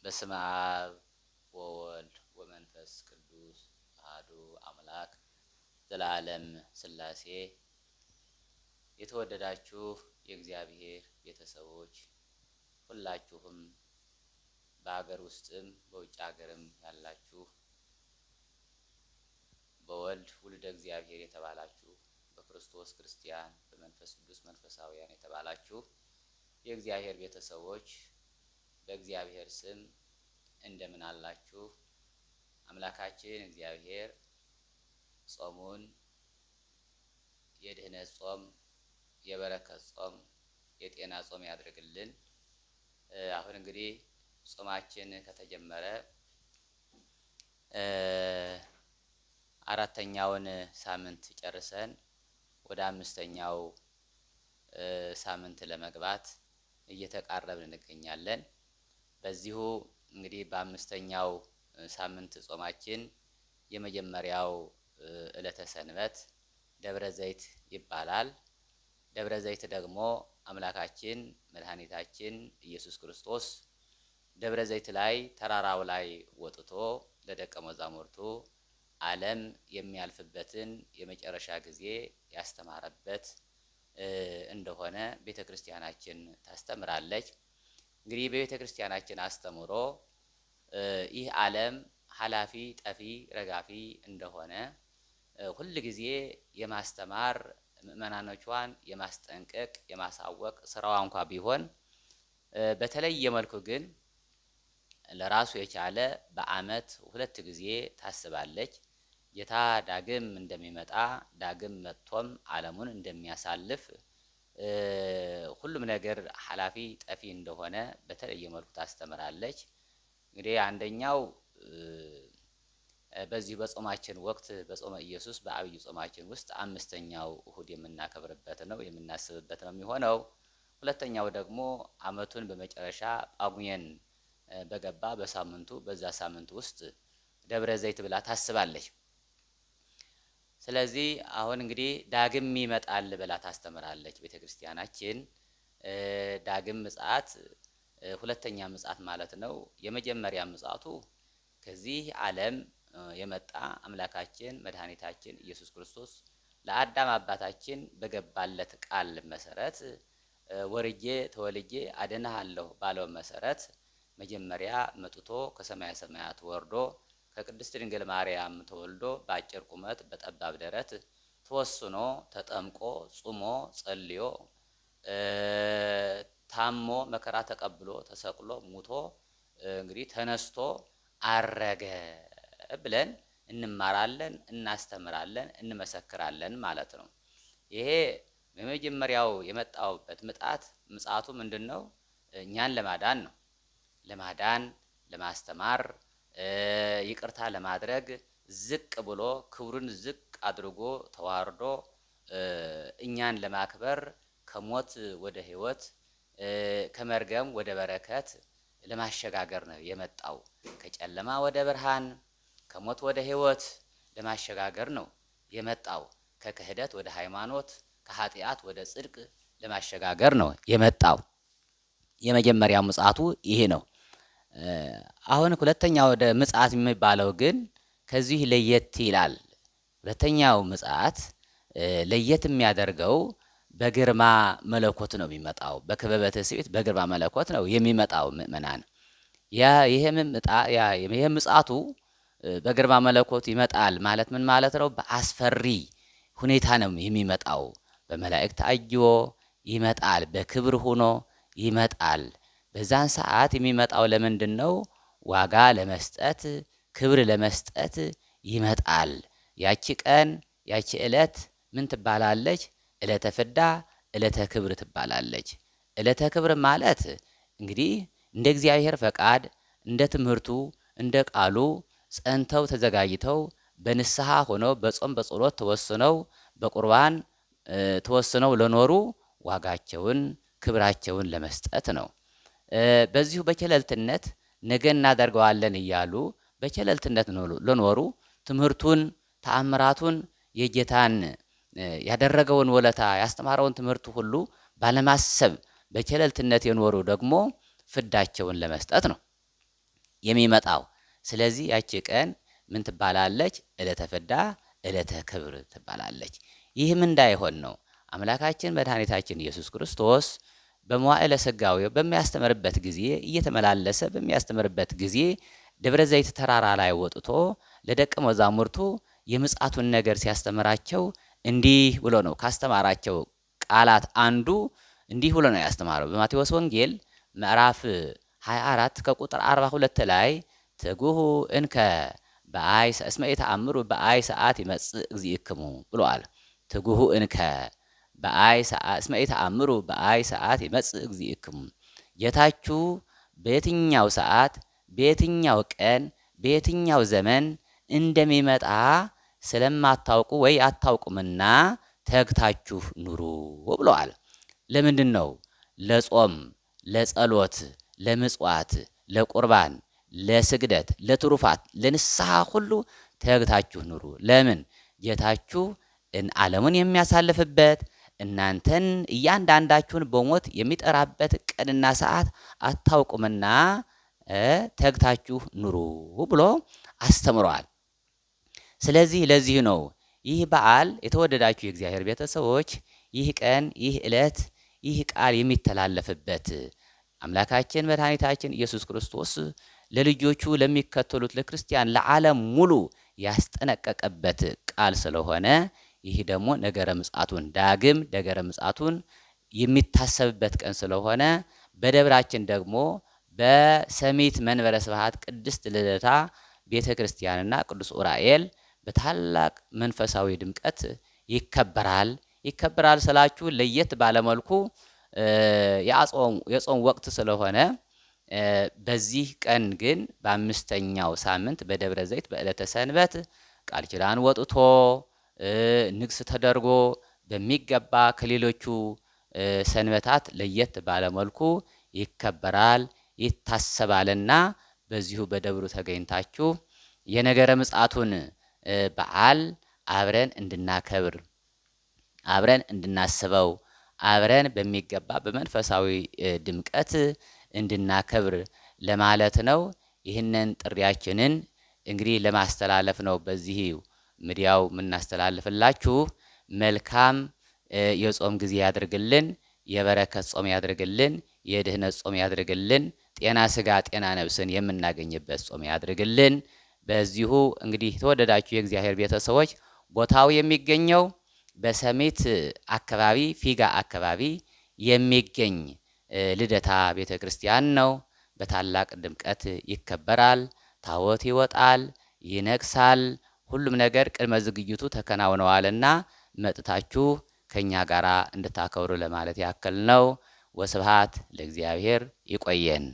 በስመ አብ ወወልድ ወመንፈስ ቅዱስ አሐዱ አምላክ ዘላለም ሥላሴ። የተወደዳችሁ የእግዚአብሔር ቤተሰቦች ሁላችሁም በሀገር ውስጥም በውጭ ሀገርም ያላችሁ፣ በወልድ ውልደ እግዚአብሔር የተባላችሁ፣ በክርስቶስ ክርስቲያን፣ በመንፈስ ቅዱስ መንፈሳውያን የተባላችሁ የእግዚአብሔር ቤተሰቦች በእግዚአብሔር ስም እንደምን አላችሁ? አምላካችን እግዚአብሔር ጾሙን የድህነት ጾም፣ የበረከት ጾም፣ የጤና ጾም ያድርግልን። አሁን እንግዲህ ጾማችን ከተጀመረ አራተኛውን ሳምንት ጨርሰን ወደ አምስተኛው ሳምንት ለመግባት እየተቃረብን እንገኛለን። በዚሁ እንግዲህ በአምስተኛው ሳምንት ጾማችን የመጀመሪያው ዕለተ ሰንበት ደብረ ዘይት ይባላል። ደብረ ዘይት ደግሞ አምላካችን መድኃኒታችን ኢየሱስ ክርስቶስ ደብረ ዘይት ላይ ተራራው ላይ ወጥቶ ለደቀ መዛሙርቱ ዓለም የሚያልፍበትን የመጨረሻ ጊዜ ያስተማረበት እንደሆነ ቤተ ክርስቲያናችን ታስተምራለች። እንግዲህ በቤተ ክርስቲያናችን አስተምሮ ይህ ዓለም ኃላፊ ጠፊ ረጋፊ እንደሆነ ሁል ጊዜ የማስተማር፣ ምእመናኖቿን የማስጠንቀቅ፣ የማሳወቅ ስራዋ እንኳ ቢሆን፣ በተለየ መልኩ ግን ለራሱ የቻለ በዓመት ሁለት ጊዜ ታስባለች። ጌታ ዳግም እንደሚመጣ፣ ዳግም መጥቶም ዓለሙን እንደሚያሳልፍ፣ ሁሉም ነገር ኃላፊ ጠፊ እንደሆነ በተለየ መልኩ ታስተምራለች። እንግዲህ አንደኛው በዚህ በጾማችን ወቅት፣ በጾመ ኢየሱስ በአብይ ጾማችን ውስጥ አምስተኛው እሁድ የምናከብርበት ነው፣ የምናስብበት ነው የሚሆነው። ሁለተኛው ደግሞ ዓመቱን በመጨረሻ ጳጉሜን በገባ በሳምንቱ፣ በዛ ሳምንት ውስጥ ደብረ ዘይት ብላ ታስባለች። ስለዚህ አሁን እንግዲህ ዳግም ይመጣል ብላ ታስተምራለች ቤተ ክርስቲያናችን። ዳግም ምጽአት፣ ሁለተኛ ምጽአት ማለት ነው። የመጀመሪያ ምጽአቱ ከዚህ ዓለም የመጣ አምላካችን መድኃኒታችን ኢየሱስ ክርስቶስ ለአዳም አባታችን በገባለት ቃል መሰረት፣ ወርጄ ተወልጄ አድንሃለሁ ባለው መሰረት፣ መጀመሪያ መጥቶ ከሰማየ ሰማያት ወርዶ ከቅድስት ድንግል ማርያም ተወልዶ በአጭር ቁመት በጠባብ ደረት ተወስኖ፣ ተጠምቆ፣ ጹሞ፣ ጸልዮ፣ ታሞ፣ መከራ ተቀብሎ፣ ተሰቅሎ፣ ሙቶ፣ እንግዲህ ተነስቶ አረገ ብለን እንማራለን፣ እናስተምራለን፣ እንመሰክራለን ማለት ነው። ይሄ የመጀመሪያው የመጣውበት ምጣት ምጽአቱ ምንድን ነው? እኛን ለማዳን ነው። ለማዳን፣ ለማስተማር፣ ይቅርታ ለማድረግ ዝቅ ብሎ፣ ክብሩን ዝቅ አድርጎ፣ ተዋርዶ እኛን ለማክበር፣ ከሞት ወደ ሕይወት፣ ከመርገም ወደ በረከት ለማሸጋገር ነው የመጣው። ከጨለማ ወደ ብርሃን፣ ከሞት ወደ ሕይወት ለማሸጋገር ነው የመጣው። ከክህደት ወደ ሃይማኖት፣ ከኃጢአት ወደ ጽድቅ ለማሸጋገር ነው የመጣው። የመጀመሪያው ምጽአቱ ይሄ ነው። አሁን ሁለተኛው ወደ ምጽአት የሚባለው ግን ከዚህ ለየት ይላል። ሁለተኛው ምጽአት ለየት የሚያደርገው በግርማ መለኮት ነው የሚመጣው። በክበበ ትስብእት በግርማ መለኮት ነው የሚመጣው። ምእመናን፣ ያ ይሄ ምጽአቱ በግርማ መለኮት ይመጣል ማለት ምን ማለት ነው? በአስፈሪ ሁኔታ ነው የሚመጣው። በመላእክት አጅቦ ይመጣል። በክብር ሆኖ ይመጣል። በዛን ሰዓት የሚመጣው ለምንድን ነው? ዋጋ ለመስጠት፣ ክብር ለመስጠት ይመጣል። ያቺ ቀን፣ ያቺ ዕለት ምን ትባላለች? ዕለተ ፍዳ፣ ዕለተ ክብር ትባላለች። ዕለተ ክብር ማለት እንግዲህ እንደ እግዚአብሔር ፈቃድ፣ እንደ ትምህርቱ፣ እንደ ቃሉ ጸንተው ተዘጋጅተው፣ በንስሐ ሆነው፣ በጾም በጸሎት ተወስነው፣ በቁርባን ተወስነው ለኖሩ ዋጋቸውን ክብራቸውን ለመስጠት ነው። በዚሁ በቸለልትነት ነገ እናደርገዋለን እያሉ በቸለልትነት ለኖሩ፣ ትምህርቱን፣ ተአምራቱን፣ የጌታን ያደረገውን ውለታ፣ ያስተማረውን ትምህርት ሁሉ ባለማሰብ በቸለልትነት የኖሩ ደግሞ ፍዳቸውን ለመስጠት ነው። የሚመጣው። ስለዚህ ያቺ ቀን ምን ትባላለች? ዕለተ ፍዳ፣ ዕለተ ክብር ትባላለች። ይህም እንዳይሆን ነው አምላካችን መድኃኒታችን ኢየሱስ ክርስቶስ በመዋዕለ ሥጋዌው በሚያስተምርበት ጊዜ፣ እየተመላለሰ በሚያስተምርበት ጊዜ ደብረ ዘይት ተራራ ላይ ወጥቶ ለደቀ መዛሙርቱ የምጽአቱን ነገር ሲያስተምራቸው እንዲህ ብሎ ነው፣ ካስተማራቸው ቃላት አንዱ እንዲህ ብሎ ነው ያስተማረው። በማቴዎስ ወንጌል ምዕራፍ 24 ከቁጥር 42 ላይ ትጉሁ እንከ በአይ እስመ ኢተአምሩ በአይ ሰዓት ይመጽእ እግዚእክሙ ብለዋል። ትጉሁ እንከ በአይ ሰዓት እስመ ኢተአምሩ በአይ ሰዓት ይመጽእ እግዚእክሙ፣ ጌታችሁ በየትኛው ሰዓት፣ በየትኛው ቀን፣ በየትኛው ዘመን እንደሚመጣ ስለማታውቁ ወይ አታውቁምና ተግታችሁ ኑሩ ብለዋል። ለምንድን ነው? ለጾም፣ ለጸሎት፣ ለምጽዋት፣ ለቁርባን፣ ለስግደት፣ ለትሩፋት፣ ለንስሐ ሁሉ ተግታችሁ ኑሩ። ለምን? ጌታችሁ ዓለሙን የሚያሳልፍበት፣ እናንተን እያንዳንዳችሁን በሞት የሚጠራበት ቀንና ሰዓት አታውቁምና ተግታችሁ ኑሩ ብሎ አስተምረዋል። ስለዚህ ለዚህ ነው ይህ በዓል፣ የተወደዳችሁ የእግዚአብሔር ቤተሰቦች፣ ይህ ቀን፣ ይህ ዕለት፣ ይህ ቃል የሚተላለፍበት፣ አምላካችን መድኃኒታችን ኢየሱስ ክርስቶስ ለልጆቹ፣ ለሚከተሉት ለክርስቲያን፣ ለዓለም ሙሉ ያስጠነቀቀበት ቃል ስለሆነ፣ ይህ ደግሞ ነገረ ምጽአቱን፣ ዳግም ነገረ ምጽአቱን የሚታሰብበት ቀን ስለሆነ፣ በደብራችን ደግሞ በሰሚት መንበረ ስብሐት ቅድስት ልደታ ቤተ ክርስቲያንና ቅዱስ ዑራኤል በታላቅ መንፈሳዊ ድምቀት ይከበራል። ይከበራል ስላችሁ ለየት ባለመልኩ የጾም ወቅት ስለሆነ፣ በዚህ ቀን ግን በአምስተኛው ሳምንት በደብረ ዘይት በዕለተ ሰንበት ቃል ኪዳን ወጥቶ ንግስ ተደርጎ በሚገባ ከሌሎቹ ሰንበታት ለየት ባለመልኩ ይከበራል፣ ይታሰባልና በዚሁ በደብሩ ተገኝታችሁ የነገረ ምጽአቱን በዓል አብረን እንድናከብር፣ አብረን እንድናስበው፣ አብረን በሚገባ በመንፈሳዊ ድምቀት እንድናከብር ለማለት ነው። ይህንን ጥሪያችንን እንግዲህ ለማስተላለፍ ነው በዚህ ሚዲያው የምናስተላልፍላችሁ። መልካም የጾም ጊዜ ያድርግልን። የበረከት ጾም ያድርግልን። የድህነት ጾም ያድርግልን። ጤና ስጋ ጤና ነፍስን የምናገኝበት ጾም ያድርግልን። በዚሁ እንግዲህ የተወደዳችሁ የእግዚአብሔር ቤተሰቦች፣ ቦታው የሚገኘው በሰሚት አካባቢ፣ ፊጋ አካባቢ የሚገኝ ልደታ ቤተ ክርስቲያን ነው። በታላቅ ድምቀት ይከበራል። ታቦት ይወጣል፣ ይነግሳል። ሁሉም ነገር ቅድመ ዝግጅቱ ተከናውነዋልና መጥታችሁ ከኛ ጋር እንድታከብሩ ለማለት ያክል ነው። ወስብሐት ለእግዚአብሔር። ይቆየን።